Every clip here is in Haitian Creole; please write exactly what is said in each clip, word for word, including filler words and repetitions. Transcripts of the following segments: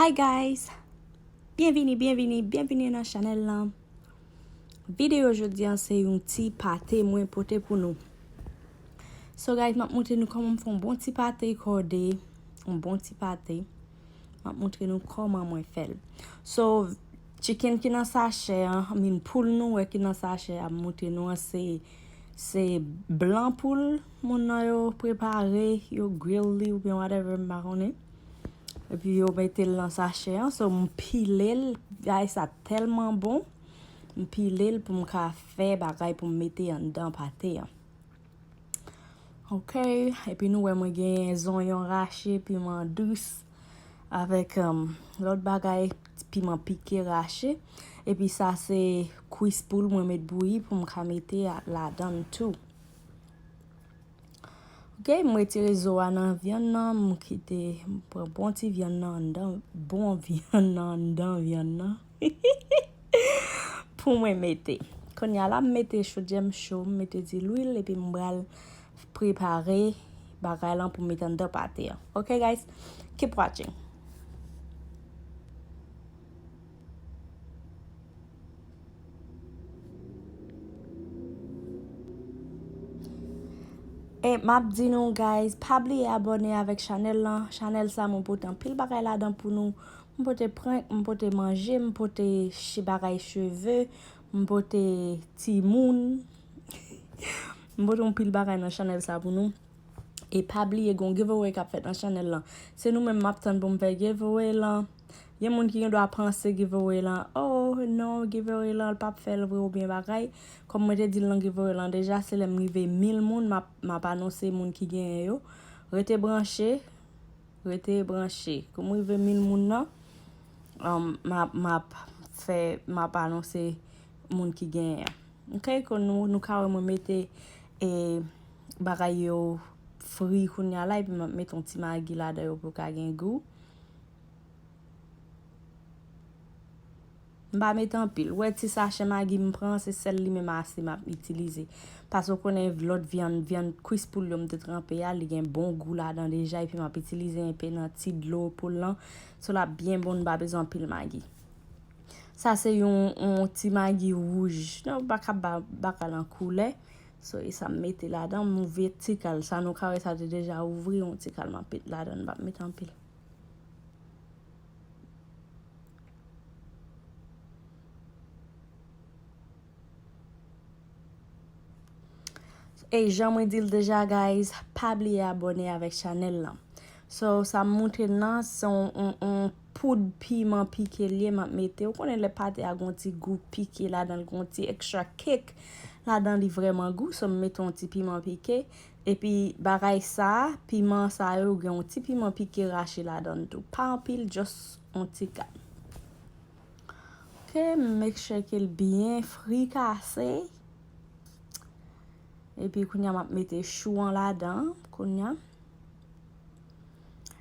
Hi guys! Byenvini, byenvini, byenvini nan chanèl lan. Videyo jodi an se yon ti pate mwen pote pou nou. So guys, m ap montre nou kòman m fè yon bon ti pate kòde, yon bon ti pate. M ap montre nou kòman mwen fè l. So, chicken ki nan sachè an, I mean, poul nou wè ki nan sachè a, m montre nou an, se, se blan poul moun nan yo prepare, yo grill li oubyen whatever, m pa konnen. Epi yo mete l nan sachè an, so m pile l, guys, sa tèlman bon. M pile l pou m ka fè bagay pou m mete anndan pate an. Ok, epi nou wè mwen gen zonyon rache, piman dous, avèk, um, lòt bagay, piman pike rache. Epi sa se kwis poul mwen met bouyi pou m ka mete a, ladan l tou. Ok, m retire zo a nan vyann nan, m kite, m pran bon ti vyann nan anndan, bon vyann nan anndan vyann nan. Pou mwen mete. Kounye a la, m mete chodyè m cho, m mete ti lwil, epi m pral prepare bagay lan pou m mete anndan pate an. Ok, guys? Keep watching. E m ap di nou, guys, pa bliye abòne avèk chanèl lan. Chanèl sa, mwen pote anpil bagay ladan pou nou. M pote prank, m pote manje, m pote chi-, bagay cheve, m pote timoun. M pote yon pil bagay nan chanèl sa pou nou. E pa bliye, gen yon giveaway k ap fèt nan chanèl lan. Se nou menm m ap tann pou m fè giveaway lan. Gen moun ki gen dwa panse giveaway lan, oh non, giveaway lan, l p ap fè l vre oubyen bagay. Kòm mwen te di l nan giveaway lan deja, se lè m rive mil moun, m ap, m ap anonse moun ki genyen yo. Rete branche, rete branche. Kou m rive mil moun nan, um, m ap, m ap fè, m ap anonse moun ki genyen an. Ok, kon nou, nou ka wè mwen mete, e, bagay yo fri kounye a la, epi m ap mete yon ti magi ladan yo pou yo ka gen gou. M pa mete anpil. Ou wè ti sachè magi m pran, se sèl li menm ase m ap itilize. Paske ou konnen lòt vyann, vyann kwis poul yo m te tranpe a, li gen bon gou ladan deja, epi m ap itilize enpe nan ti dlo poul lan. So l ap byen bon, nou pa bezwen anpil magi. Sa se yon, yon ti magi wouj. Non, ou pa ka ba, ba kal an koulè. So, e sa m mete ladan, m ouvè ti kal. Sa nou ka wè sa te deja ouvri, yon ti kal m ap met ladan, m p ap met anpil. E jan mwen di l deja, guys, pa bliye abòne avèk chanèl lan. So, sa m montre n nan, se yon, yon, yon poud piman pike l ye, m ap mete. Ou konnen lè pate a gon ti gou pike ladan l, gon ti extra kick ladan li vrèman gou. So, m mete yon ti piman pike. Epi, bagay sa, piman sa yo, gen yon ti piman pike rache ladan l tou. Pa anpil, just yon ti kal. Ok, make sure ke l byen frikase. Epi kounye a m ap mete chou an ladan, kounye a.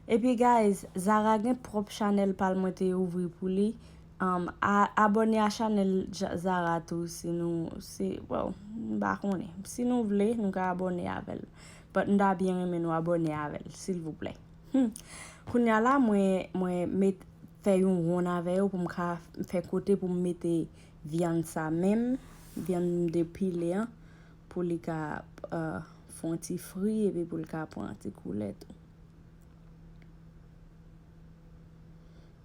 Epi guys, Zara gen pwòp chanèl pa l mwen te ouvri pou li. Um, a, abòne a chanèl Ja-, Zara tou si nou, si, well, m pa konnen. Si nou vle, nou ka abòne avè l. But m ta byen renmen nou abòne avè l, silvouplè. Hmm. Kounye a la, mwen, mwen met fè yon wonn avè yo pou m ka fè kote pou m mete vyann sa menm, vyann m depile an, pou li ka, euh, fè yon ti fri epi pou li ka pran yon ti koulè tou.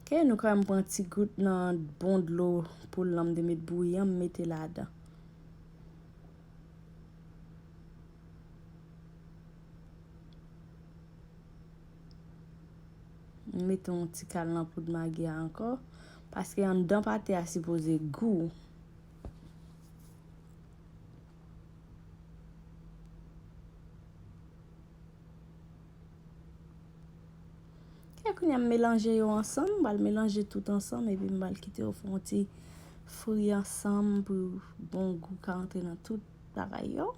Ok, nou ka wè m pran ti gout nan bon dlo poul lan m te met bouyi an, m mete ladan. M mete yon ti kal nan poud magi a ankò, paske anndan pate a sipoze gou. Ok, kounye a m melanje yo ansanm, m pral melanje tout ansanm, epi m pral kite yo fè yon ti fri ansanm pou bon gou ka antre nan tout bagay yo.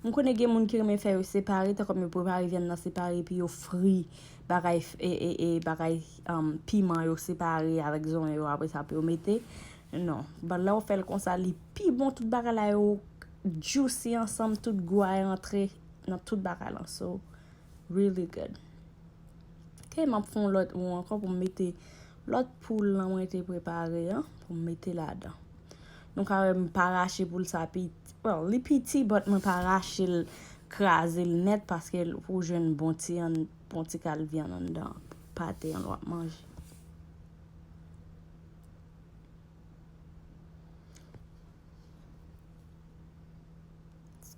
M konnen gen moun ki renmen fè yo separe, tankou yo prepare vyann nan separe, epi yo fri bagay f-, e, e, e, bagay, um, piman yo separe avèk zonyon yo, apre sa pou yo mete. Non, but lè w fè l konsa, li pi bon, tout bagay la yo juicy ansanm, tout gou a antre nan tout bagay lan. So, really good. Ok, m ap fè yon lòt won ankò pou m mete lòt poul lan mwen te prepare an, pou m mete ladan. Nou ka wè m pa rache poul sa piti. Well, li piti, but mwen pa rache l, kraze l nèt, paske l, pou w jwenn bon ti ann-, bon ti kal vyann anndan pate an lè w ap manje.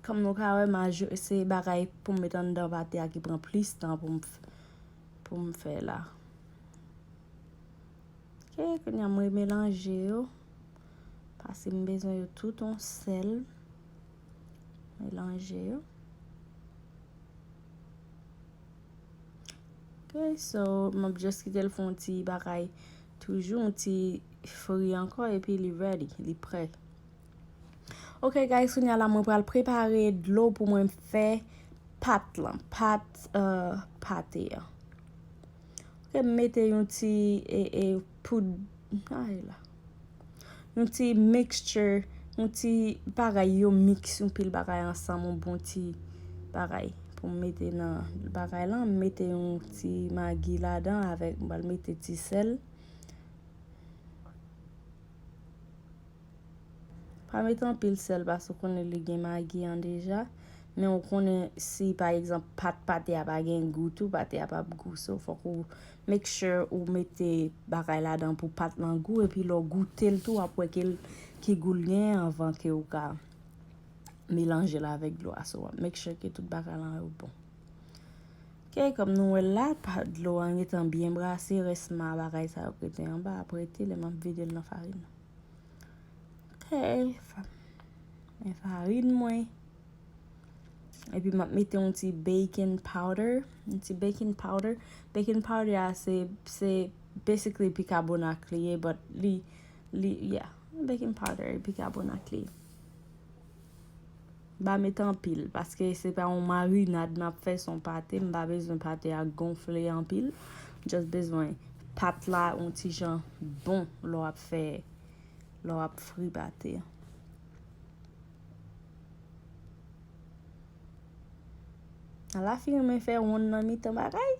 Kòm nou ka wè, majo-, se bagay pou m met anndan pate a ki pran plis tan pou m f-, pou m fè la. Ok, kounye a m remelanje yo. Paske m bezwen yo tout yon sèl. Melanje yo. Ok, so, m ap just kite l fè yon ti bagay, toujou yon ti fri ankò, epi li ready, li prè. Ok, guys, kounye a la, mwen pral prepare dlo pou mwen fè pat lan, pat, euh, pate an. Ok, m mete yon ti, e, e, poud, ay la. Yon ti mixture, yon ti bagay yo mix, yon pil bagay ansanm, yon bon ti bagay. Pou m mete nan bagay lan, m mete yon ti magi ladan avèk, m pral mete ti sèl. Pa mete anpil sèl paske ou konnen li gen magi an deja. Men ou konnen si, pa egzanp, pat pate a pa gen gou tou, pate a p ap gou. So, fòk ou make sure ou mete bagay ladan pou pat lan gou. Epi lè w goute l tou, w ap wè ke l, ki gou l gen anvan ke ou ka melanje l avèk dlo a. So, w ap make sure ke tout bagay lan yo bon. Ok, kòm nou wè l la, pa, dlo an gentan byen brase, rès ma bagay sa yo k rete anba ap rete lè m ap vide l nan farin nan. Ok, fa-, men farin mwen. Epi m ap mete yon ti baking powder, yon ti baking powder. Baking powder a se, se basically bikabonat li ye, but li, li, yeah, baking powder, bikabonat li ye. M pa met anpil, paske se pa yon marinad m ap fè, se yon pate. M pa bezwen pate a gonfle anpil. M just bezwen pat la yon ti jan bon lè w ap fè, lè w ap fri pate. Ala fi renmen fè wonn nan mitan bagay.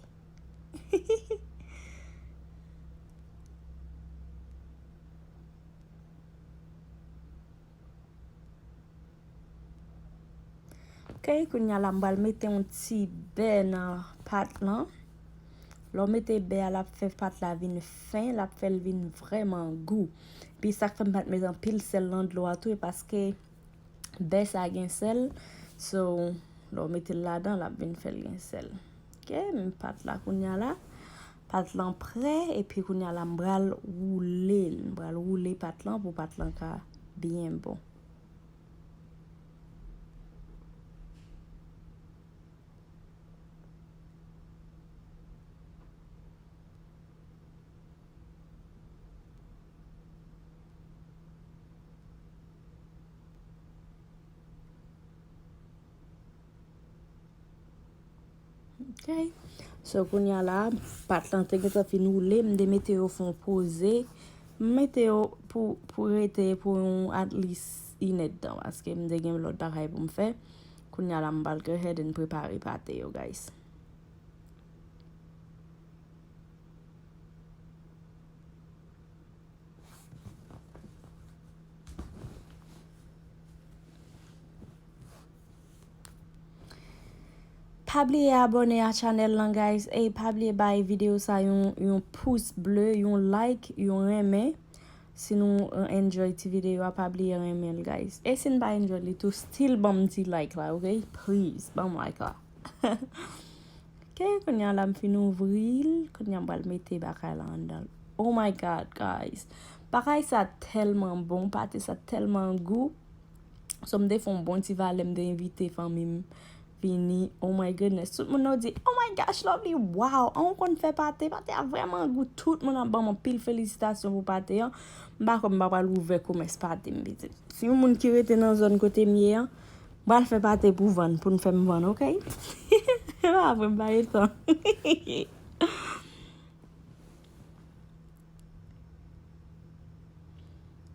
Ok, kounye a la, m pral mete yon ti bè nan pat lan. Lè w mete bè a, l ap fè pat la vin fen, l ap fè l vin vrèman gou. Epi sa k fè m pa t met anpil sèl nan dlo a tou, e paske bè sa gen sèl. So, lè w mete l ladan, l ap vin fè l gen sèl. Ok, men pat la kounye a la. Pat lan prè, epi kounye a la, m pral woule l. M pral woule pat lan pou pat lan ka byen bon. Ok. So, kounye a la, pat lan te gentan fin woule, m te mete yo fè yon poze. M mete yo pou, pou rete pou yon at least inèdtan, paske m te gen lòt bagay pou m fè. Kounye a la, m pral go ahead and prepare pate yo, guys. Pa bliye abòne a channel lan, guys. E pa bliye bay videyo sa yon, yon pous ble, yon like, yon renmen. Si nou, uh, enjoy ti videyo a, pa bliye renmen l, guys. E si n pa enjoy li tou, still ban m ti like la, ok? Please, ban m like la. Ok, kounye a la m fin ouvri l, kounye a m pral mete bagay la anndan l. Oh my God, guys. Bagay sa tèlman bon, pate sa tèlman gou. So, m te fè yon bon ti valè, m te envite fanmi m vini. Oh my goodness. Tout moun yo di, "Oh my gosh, Lovely, wow, an ou konn fè pate? Pate a vrèman gou." Tout moun ap ban m anpil felisitasyon pou pate an. M pa kwè m pa pral ouvè komès pate m, pitit. Si yon moun ki rete nan zòn kote m ye an, m pral fè pate pou vann, pou n fè m vann, ok? E pa vre, m pa gen tan.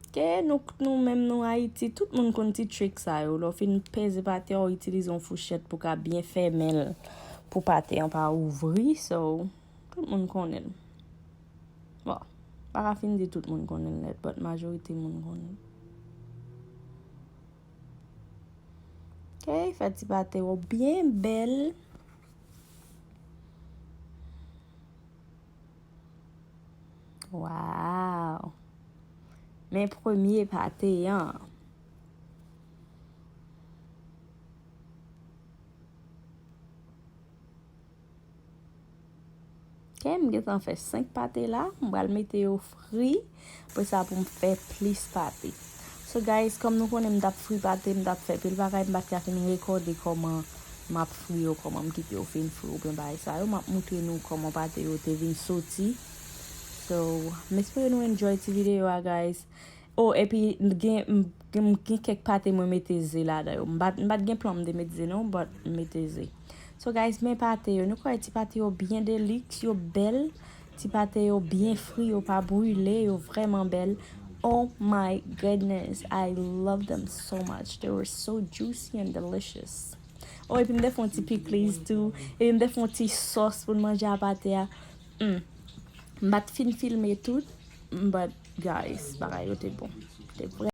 Ke nou, nou menm nou Ayiti, tout moun konn ti trik sa yo. Lè w fin peze pate a, w itilize yon fouchèt pou ka byen fèmen l, pou pate an pa ouvri. So, Tout moun konnen l. Bon, pa ka fin di tout moun konnen l nèt, but majorite moun konnen l. Ok, fè ti pate yo byen bèl. Wow! Men premye pate an. Ok, m gentan fè senk pate la, m pral mete yo fri, apre sa pou m fè plis pate. So guys, kòm nou konnen m t ap fri pate, m t ap fè pil bagay, m pa t ka fin rekòde kòman m ap fri yo, kòman m kite yo fin fri oubyen bagay sa yo, m ap moutre nou kòman pate yo te vin soti. So, m espere nou enjoy ti videyo a, guys. Oh, epi gen, m, m gen kèk pate mwen mete ze ladan yo. M pa t, m pa t gen plan m te met ze non, but m mete ze. So guys, men pate yo. Nou kwè ti pate yo byen deliks, yo bèl. Ti pate yo byen fri, yo pa brile, yo vrèman bèl. Oh my goodness, I love them so much. They were so juicy and delicious. Oh, epi m te fè yon ti pikliz tou. Epi m te fè yon ti sòs pou n manje a pate a. Mm. M pa t fin filme tout, but guys, bagay yo te bon. Te vrè